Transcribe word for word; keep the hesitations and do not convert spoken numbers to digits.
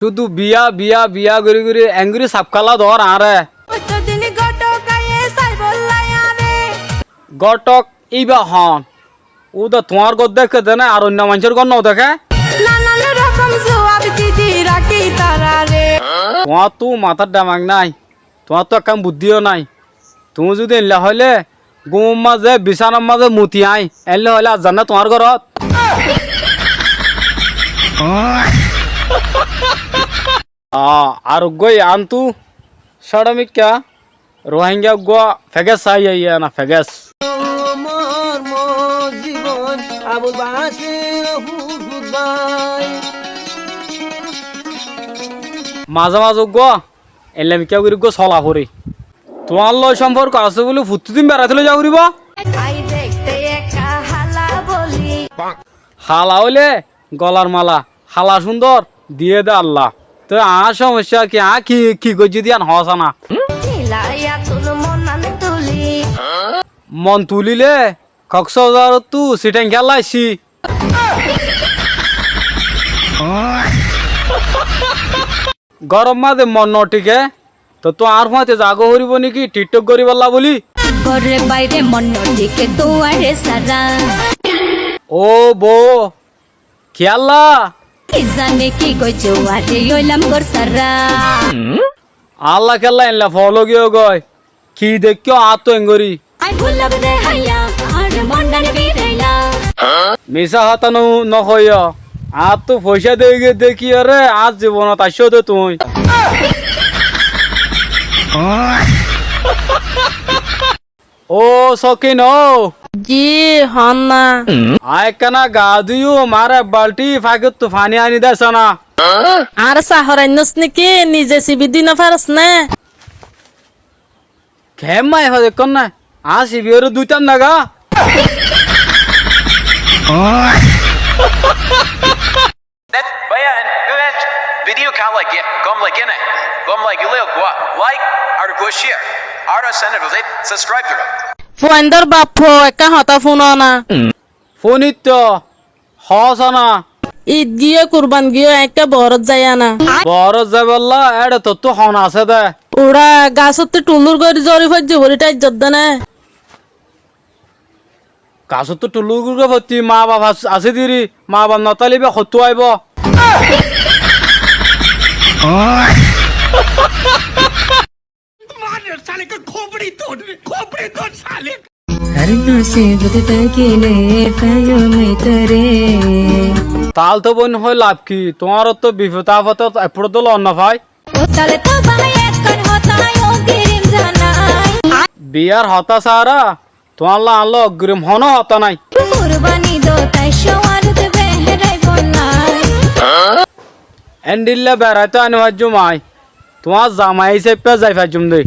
Cúdu biya, biya, biya gorí gorí engori safkála dór añáre. Hoittó din góthok aiyé saibólla añáre. Góthok íba hon? Úda tuáñr gór deké dé né, ar oinno maincór gór nodeké? Nanan rokom zuab di di rakí tarare. Tuáñrttú matát demak nái, tuáñrttú ekkán buddíyo nái. Tuñí zudi eilla hoilé, gúmor mazé, bisánar mazé muti aññí, eilla hoilé ar zar né tuáñr górot? Aa, ar uggúa yiánttu córamikká Ruáingga uggúa fegés saái aiyé na fegés. Mazé mazé uggúa eilla mikká gorí uggúa sola foré. Tuáñr loi cómforko asé buli fottí din beraité loi za foribó. Hala óile golar mala, hala cúndor diyé dé Alla. Toi añár cómoiccá ki? Aññí ki, ki goijjí dé yían hoó sána? Mon tulíle Koksbazarottú Sithañ kiyólla aiccí? Góror mazé mon nothíke, tottú añár fúañti zagói foribó néki thíkthok goríbolla bóli? Góre baire mon nothíke tuáñre sára. Ó bou, kiyólla? Ki zane ki goijjó añáre óilam górsára. Alla, kiyólla eilla foóla giyó goi? Ki deikkó añáttu engorí? Aññí búlab de háiya, añáre mon dhan biraila. Misá hotá no, nohoiyó. Añáttu foicá dei giyé dekíyoré añár zibonot aiccó de tuñí. Ó sókin ó. Ji, hoón na. Aññí ekkána gaa dúiyum, añáre ek balthí fákittu faní aní dé sána. Añáre sahor ainnós néki, nize sibi dí nofaros né? Keén maiyafua deikkón né? Aññí sibiyoré dúitam né ga. Báiya, en, en, video ká laigé, gom laigé né? Gom laigilé uggúa like, ar uggúa share, ar channel ot subscribe goró. Fuaindór baf, ekká hotá fúno na. Fúnitto, hoó sána. Id giyé, kurban giyé, ekká boórót zaiyá na. Boórót zaibólla éçe tottú hon asé dé. Uçá, gasóttu thulúr gorí zori foijjé bóli tháijjós dé né. Gasóttu thulúr gorí fottí maa baf as-, asé diri, maa baf notáile íba hottú aibó? Tál tó boin hoi laf ki? Tuáñrottu bifot afot ek fuçó dólla no fai. Biyar hotá sára tuáñlla añálla oggirim honó hotá nái. Endilla beraitó aní faijjum aññí. Tuáñr zamai hísafe zai faijjum dé.